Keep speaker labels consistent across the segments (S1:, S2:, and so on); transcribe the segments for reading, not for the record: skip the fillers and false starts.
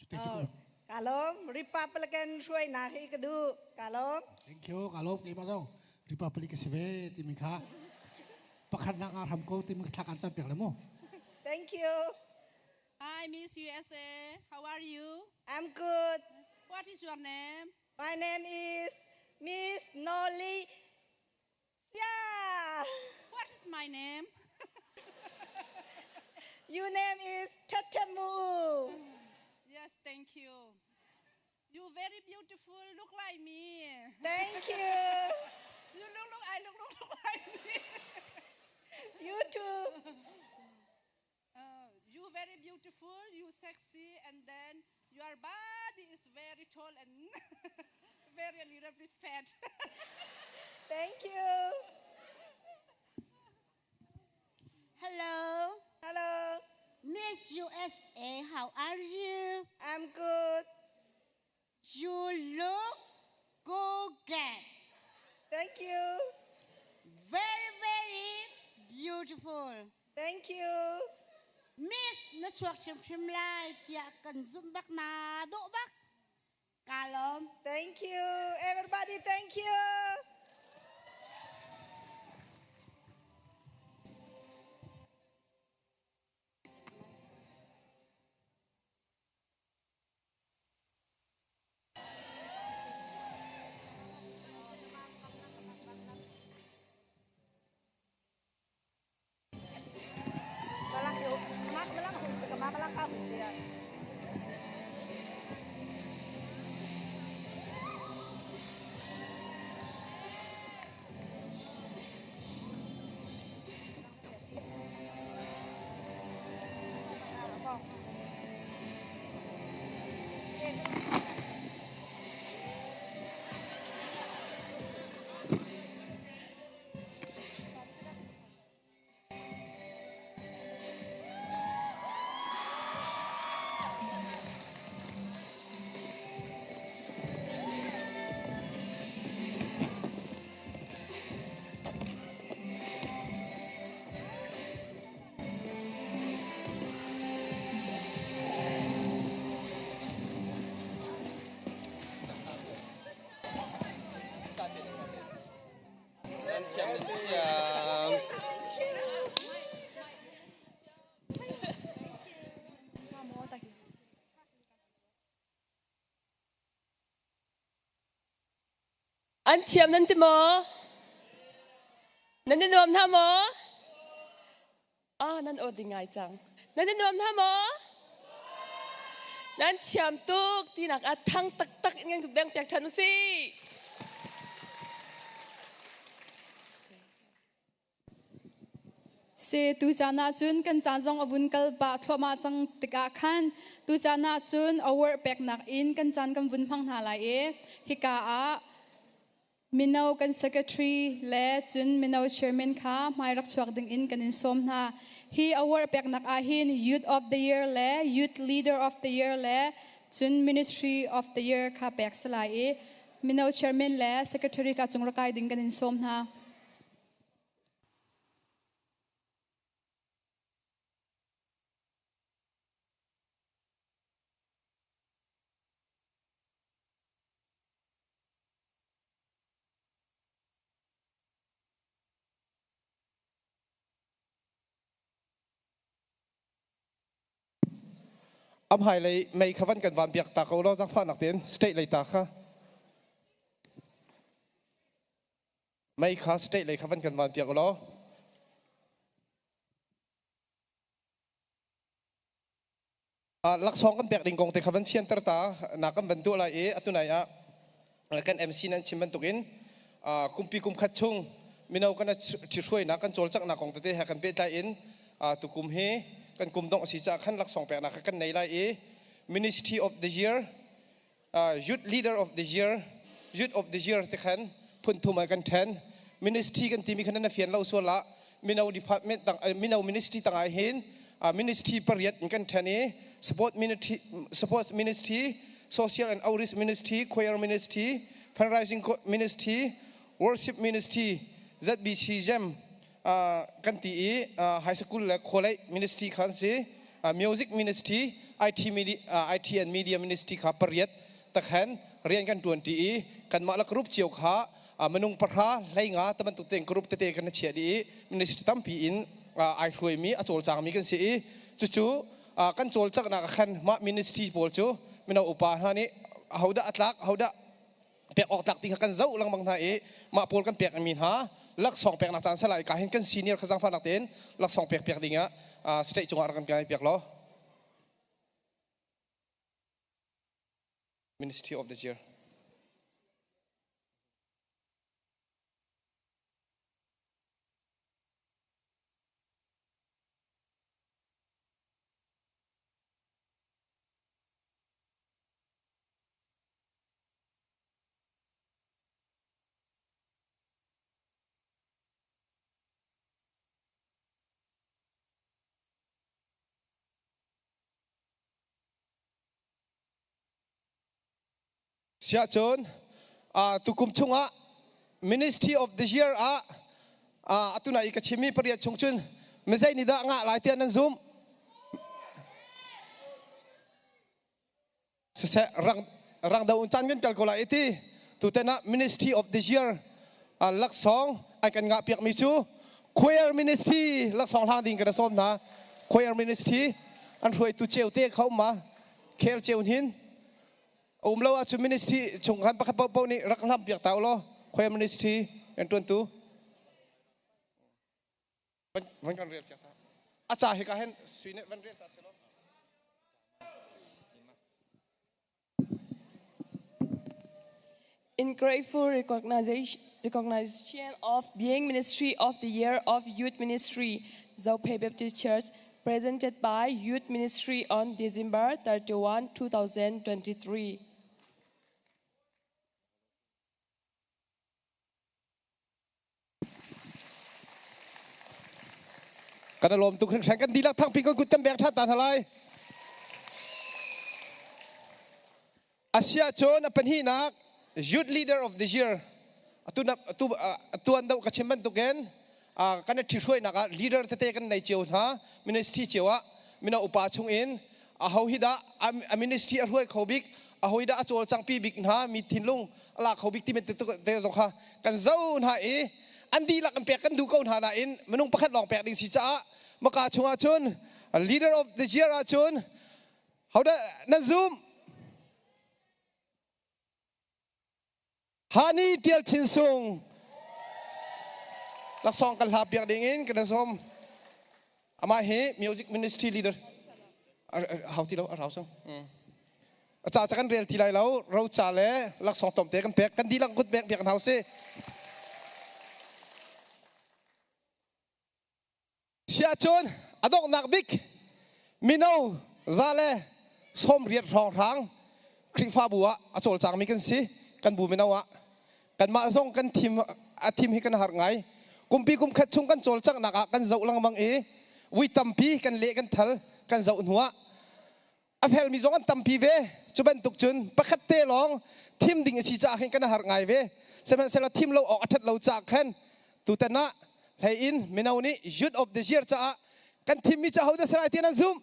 S1: Ka lawm. Republican hruainak hi ka duh. Ka lawm.
S2: Thank you. Ka lawm keimah zong Republic ka si ve timi kha pakhatnak ah hram ko timi thla kan cam piak le mu.
S1: Thank you.
S3: Hi, Miss USA. How are you?
S1: I'm good.
S3: What is your name?
S1: My name is Miss Noli Sia.
S3: What is my name?
S1: Your name is Tatamu.
S3: Yes, thank you. You very beautiful. Look like me.
S1: Thank you.
S3: You look, look, I look, look, look like me.
S1: You too.
S3: You very beautiful. You sexy, and then your body is very tall and very a little bit fat.
S1: Thank you.
S4: Hello.
S1: Hello.
S4: Miss USA, how are you?
S1: I'm good.
S4: You look good.
S1: Thank you.
S4: Very, very beautiful.
S1: Thank you.
S4: Miss na chuak hrimhrim lai tiah kan zumh bak na dawh bak. Ka lawm.
S1: Thank you. Everybody, thank you.
S5: Nan thiam nan thiam.
S6: An thiam nan ti maw? Nan i nuam hna maw? Ah, nan aw ding ngai cang. Nan i nuam hna maw? Nan thiam tuk tinak ah thang taktak in kan beng piak ṭhan usih.
S7: Se tu caan ahcun kan caan zong a vun kal pah thluahmah cang tikah khan tu caan ahcun award peknak in kan caan kan vun hmang hna lai i hika ah mino kan secretary le cun mino chairman kha hmai rak chuak ding in kan in sawm hna. Hi award peknak ah hin Youth of the Year le Youth Leader of the Year le cun Ministry of the Year kha pek si lai i mino chairman le secretary kha cung rak kai ding kan in sawm hna.
S5: Am hai lei mei kha van kan van biak ta ko law zangfahnak tein state lei ta kha Mei kha state lei kha van kan van piak ulaw. Laksawng kan pek ding kong te kha van fianter ta na kan van tuah lai i atu nai ah kan MC nan chim bantukin kumpi kum khat chung mino kan ṭhihruainak kan cawlcanghnak kong tete he kan pehtlai in tukum hi kan kum dongh si caah khan laksawng peknak kha kan nei lai i Ministry of the Year Youth Leader of the Year, Youth of the Year te khan phun thum ah kan then. Ministry kan timi khan na fian lo sual ah mino department tang mino ministry tangah hin ministry pariat in kan then i support ministry, support ministry, social and outreach ministry, choir ministry, fundraising ministry, worship ministry, ZBC Gem kan ti i high school le college ministry khan si music ministry, IT, media, IT and Media Ministry kha pariat takhen rian kan ṭuanṭi i kanmah le group cio kha minung pahra hlei nga te bantuk tein group tete kan chiah dih i ministry tampi in ai hruaimi a cawlcangmi kan si i cucu kan cawlcanghnak ah khan mah ministry pawl cu mino upa hna nih ahodah a tlak ahodah pek awk tlak ti kha kan zoh lengmang hna i mah pawl kan pek mi hna laksawng peknak caan salai ka hin kan senior kha zaangfahnak tein laksawng pek piak ding ah state cungah rak kan kai piak law Ministry of the Year. Siahcun tukum chungah Ministry of the Year ah atu na i ka chimmi pariat chung cun mizei nih dah ngah lai tiah nan zumh? Siseh rang rang do caan kan kal ko lai iti tuten ah Ministry of the Year laksawng an kan ngah piak mi cu Choir Ministry laksawng hlang ding kan sawm hna. Choir Ministry an hruaitu ceu te kha um ma khel ceu hin um lo ahcun ministry chung khan pakhat paohpaoh nih rak hlam piak ta u law Choir Ministry kan tuantu van kan rel piak ta a ca hi ka hen sui nih van rel ta selaw
S6: In grateful recognition of being Ministry of the Year of Youth Ministry, Zophei Baptist Church, presented by Youth Ministry on December 31, 2023.
S5: Kan i lawm tuk hringhran kan dihlak thangpi kan kut kan beng ṭhan ta hna lai. Asia cun a pahnihnak Youth Leader of the Year atu atu atuan deuh ka chim bantukin kan i ṭhihruainak ah leader tete kan nei cio hna ministry cio ah mino upa chung in aho hi dah a ministry a hruai kho bik aho hi dah a cawlcangpi bik hna mi thinlung a la kho bik ti te zong kha kan zo hna i an dihlak an pek kan duh ko hna nain minung pakhat lawng pek ding si caah maka chungah cun leader of the year ah cun hodah nan zum Hani Tial Chin Sung laksawng kan hla piak ding in kan sawm. Amah hi music ministry leader. Hau ti lo, a rau so. A ca ca kan rel ti lai lo, ro ca le laksawng tom te kan pek. Kan dihlak kut bek biak hau si. Siahcun a donghnak bik mino za le 80 hrawnghrang Khrihfabu ah a cawlcangmi kan si. Kan bu mino ah kanmah zong kan thim a thim hi kan har ngai. Kumpi kum khat chung kan cawlcanghnak ah kan zoh lengmang i vui tampi kan leh kan thal kan zoh hnu ah a felmi zong an tampi ve. Cu bantuk cun pakhat te lawng thim ding a si caah khin kan har ngai ve. Sihmanhsehlaw thim lo awk a ṭhat lo caah khan tutan ah hlei in mino nih Youth of the Year caah kan thimmi cu ahodah si lai ti nan zumh?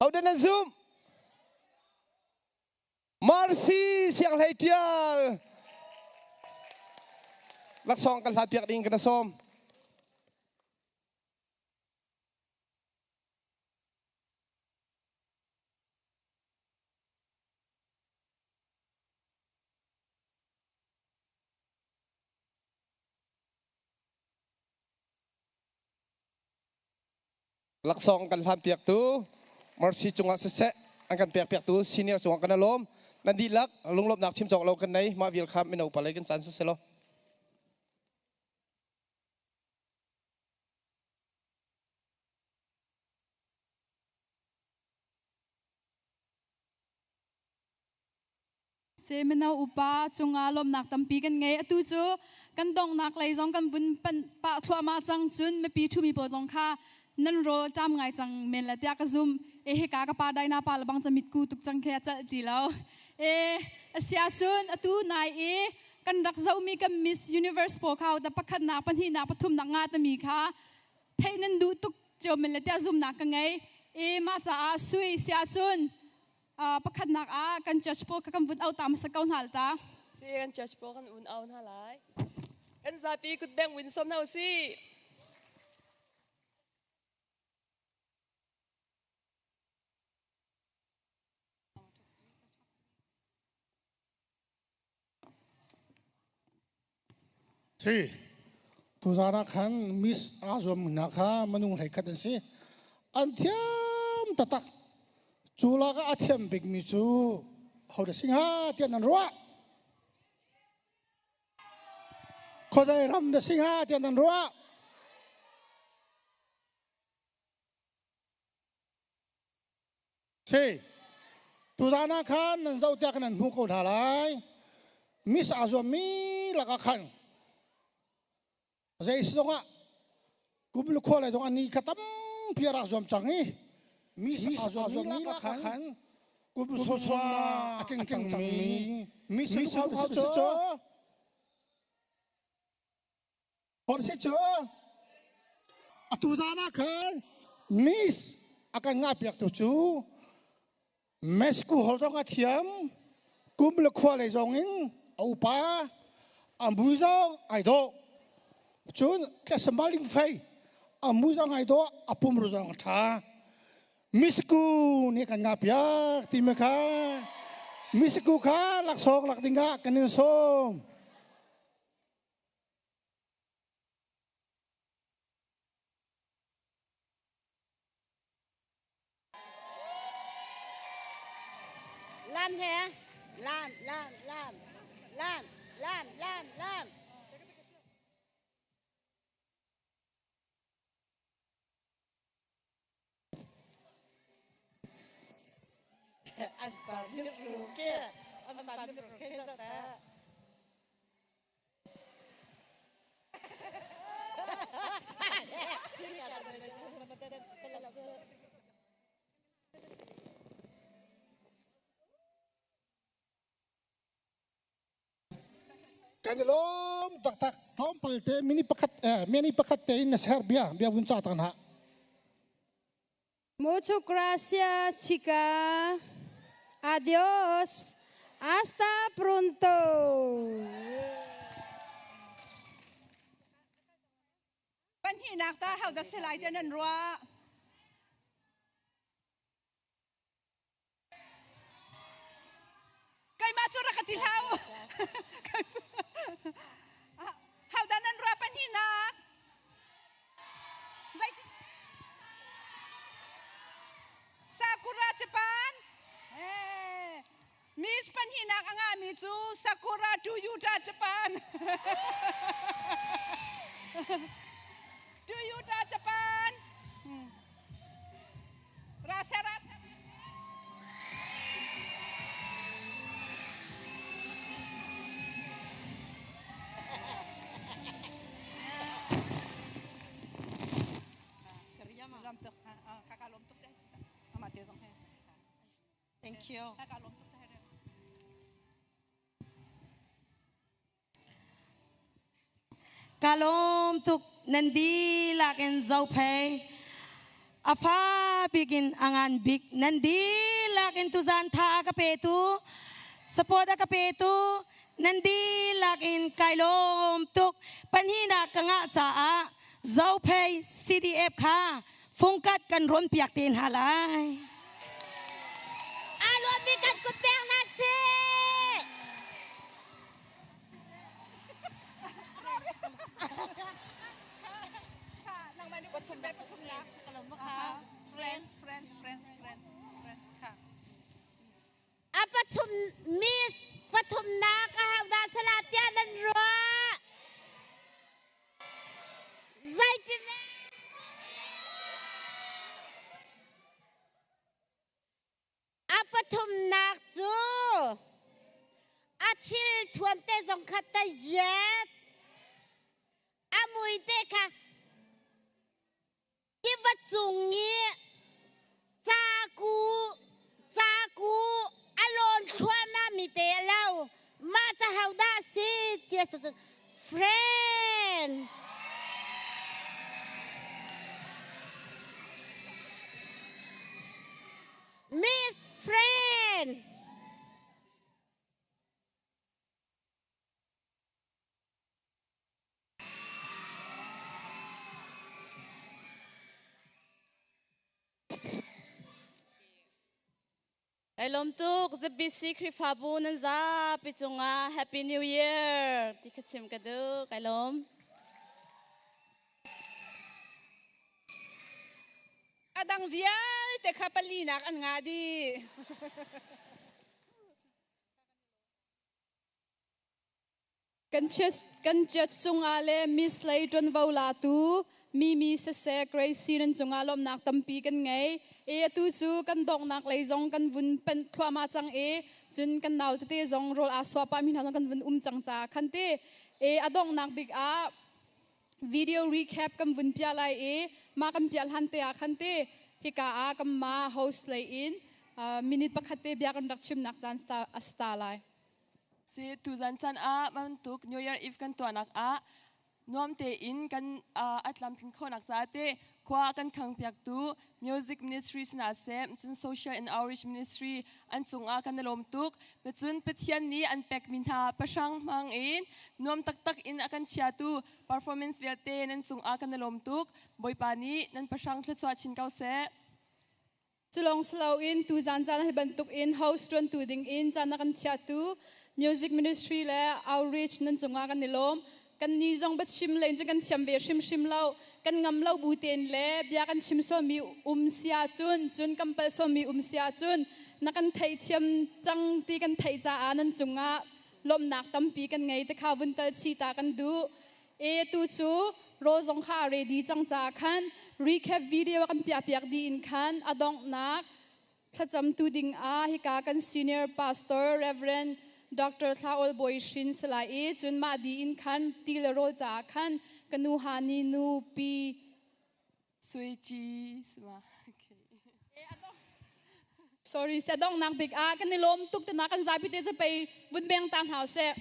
S5: Ahodah nan zumh? Mercy Sianghlei Ṭial laksawng kan hlat piak ding kan sawm. Laksawng kan hlanpiaktu Mercy cungah siseh an kan pekpiaktu senior cungah kan lawm. Nan dihlak lunglawmhnak chim cawk lo kan nei. Mah vial kha mino pa lei kan caan siseh law.
S7: Se mino upa cungah lawmnak tampi kan ngei. Atu cu kan donghnak lei zong kan vun panh pah thluahmah cang cun mipi ṭhumi pawl zong kha nan rawl ṭam ngai cang men la tiah ka zum. E hika ka pa Daina pa lebang ca mitku tuk cang khi a celh ti lo. E a si ahcun atu nai i kan rak zohmi kan Miss Universe pawl kha da pakhatnak pahnihnak pathumnak nga tami kha theih nan duh tuk. cio men le tiah zumnak ka ngei. I mah caah sui si ahcun pakhatnak ah kan church pawl kha kan vun au ta hmasa ko hna ta.
S6: Si kan church pawl kan un au hna lai. Kan zapi kutbeng win som hna usih.
S2: Si. Tuzaan ah khan Miss aa zuam hna kha minung 11 an si. An thiam taktak. Cu lak ah a thiam bikmi cu hodah si hnga tiah nan ruah? Khuazei ram dah si hnga tiah nan ruah? Si. Tuzaan ah khan nan zoh tiah kan nan hmuh ko hna lai. Miss aa zuammi lakah khan zei si zongah kum le khua lei zong an ni kha tampi a rak zuam cang i miss aa zuammi lakah khan kum sawsawm a tling cangmi miss si cu Hor si cu atu zan ah khan Miss a kan ngah piaktu cu Mexico hol zong a thiam kum le khua lei zong in a upa a mui zong ai dawh cun smaling fei a mui zong ai dawh a pumru zong a ṭha Mexico nih kan ngah piak ti me kha Mexico kha laksawng lak ding ah kan in sawm.
S4: Lam he lam lam lam lam lam lam lam. An pa ru ke an pa ru ke ta.
S2: Kan i lawm taktak. Tlawmpal te mini pakhat eh, mini pakhat te in na ser bia bia vun ca tan ha.
S1: Mucho gracias, chica. Adios. Hasta pronto.
S3: Pahnihnak ta ho dah si lai tiah nan ruah? Keimah cu rak ka ti hlah u. Ho dah nan ruah pahnihnak? Zeitin? Sakura Japan. Hey. Miss pahnihnak a ngahmi cu Sakura Toyota Japan. Toyota Japan. Rasa rasa.
S1: Thank you.
S4: Ka lawm tuk nan dihlak in zophei a fa bik in a ngan bik nan dihlak in tuzan tha a ka petu support a ka petu nan dihlak in kai lawm tuk pahnihnak ka ngah caah zophei CDF kha fungkat kan rawn piak te hna lai.
S8: A luatmi kan kut pek hna sih.
S3: Friends, friends, friends, friends, friends.
S8: A pathum miss pathumnak a hau dah sala tiah nan ruah. Zeitin A pathumnak cu a thil thuam te zong kha ta yet a mui te kha tiva cung i caku caku a lawn thluahmah mi te a lo mah ca ho dah si tiah cun friend. Amen.
S9: Kai lawm tuk ZBC Khrihfabu nan zapi cungah Happy New Year ti kha chim ka duh. Kai lawm.
S3: A dang vialte kha palinak an nga dih.
S7: Kan chiat cungah le Miss lei ṭuanvo latu Mimi siseh Gracie nan cungah lawmhnak tampi kan ngei. E atu cu kan donghnak lei zong kan vun panh thluahmah cang i cun kan nau tete zong rawl aa suah pahmi hna zong kan vun um cang caah khan ti. E a donghnak bik ah video recap kan vun piah lai i mah kan piah hlan te ah khan ti hika ah kanmah host lei in minute pakhat te bia kan rak chimnak caan a sta lai.
S6: Si tuzan chan ah bantuk New Year Eve kan tuahnak ah nuam tein kan a tlamtlin khawhnak caah te khua kan khang piaktu Music Ministry sinah seh cun Social and Outreach Ministry an cungah kan i lawm tuk. Cun Pathian nih an pekmi hna pahrang hmang in nuam taktak in a kan chiatu performance vialte nan cungah kan i lawm tuk. Bawipa nih nan pahrang thluachuah chin ko seh.
S7: Culong siloin tuzan caan hi bantuk in host ṭuantu ding in caan a kan chiahtu Music Ministry le Outreach nan cungah kan i lawm. Kan ni zong biachim len cu kan thiam ve hrimhrim lo. Kan ngam lo bu tein le bia kan chim sualmi um si ahcun cun kan palh sualmi um si ahcun na kan theihthiam cang ti kan theih caah nan cungah lawmhnak tampi kan ngei te kha vun tal chi ta kan duh. E tu cu rawl zong kha a ready cang caah khan recap video kan piahpiak dih in khan a donghnak thlacamtu ding ah hika kan senior pastor Reverend Dr. Thlaol Bawi Hrin salai i cun mah di in khan ti le rawl caah khan ka nu Hani nu pi
S6: Sui Ci sima.
S7: Sorry, sa donghnak bik ah kan i lawm tuk te na kan zapi te cu pei vun beng ta hna seh.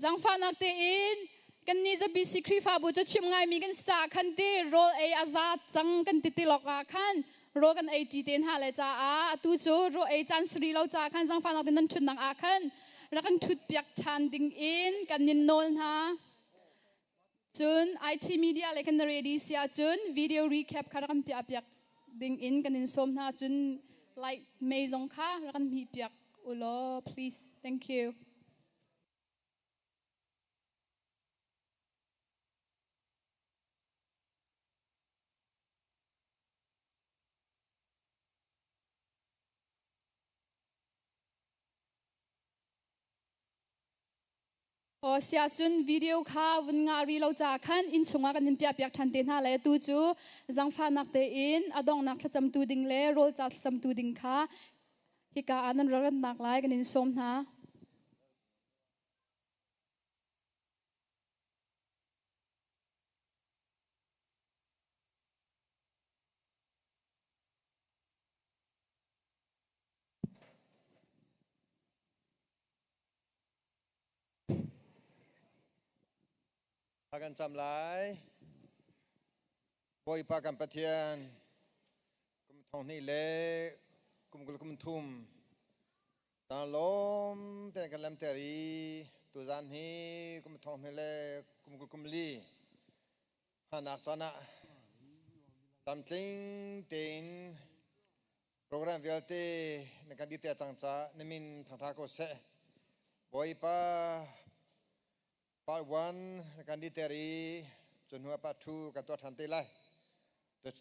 S7: Zangfahnak tein kannih ZBC Khrihfabu cu chim ngaimi kan si caah khan ti rawl ei a za cang kan ti ti lawk ah khan rawl kan ei ṭi te hna le caah atu cu rawl ei caan sari lo caah khan zangfahnak tein nan ṭhutnak ah khan rak kan ṭhut piak ṭhan ding in kan nin nawl hna. Cun IT media le kan ready si ahcun video recap kha rak kan piah piak ding in kan in sawm hna cun like mei zong kha rak kan hmih piak ulaw please thank you. Aw siahcun video kha vun ngah rih lo caah khan inn chungah kan in piahpiak ṭhan te hna lai. Atu cu zaangfahnak tein a donghnak thlacamtu ding le rawl ca thlacamtu ding kha hika ah nan rak ratnak lai kan in sawm hna.
S10: A kan cam lai. Bawipa kan Pathian, kum thong hnih le kum 20 kum thum ta lawm te kan lamter i tuzan hi kum thong hnih le kum 20 kum li hnanak caan ah tlamtling tein Program vialte na kan dih cang ca na min thangtha ko seh. Bawipa part 1 na kan dih ter i Cu hnu ah part 2 kan tuah ṭhan te lai.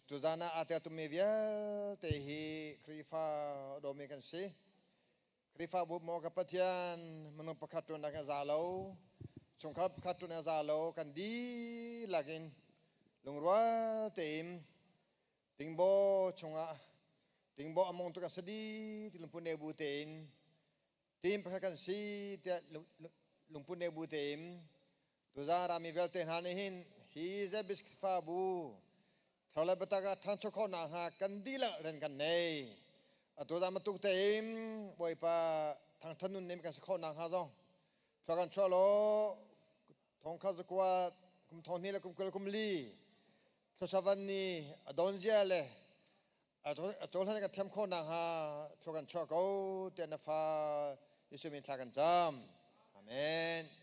S10: Tuzan ah aa tel tumi vialte hi Khrihfa dawmi kan si. Khrihfabu maw ka Pathian minung pakhat ṭuan ah kan za lo, chungkhar pakhat ṭuan ah za lo, kan dihlak in lungrual tein tingbaw chungah tingbaw a mong tu kan si dih ti lungput ne bu tein team pakhat kan si tiah lungput ne bu tein tuzaan rami vialte hna nih hin hi Zebis Khrihfabu thar le biatak ah ṭhancho khawhnak hnga kan dihlak rian kan nei. Atu zaan bantuk tein Bawipa thangṭhat nun nih kan si khawhnak hnga zong thluak kan chuah law thong kha zakua kum thong hnih le kum 20 kum li thluachuah ni a don zia le a cohlan kan thiam khawh nakhnga thlua kan chuah ko tiah na fa Jesuh min thla kan cam. Amen.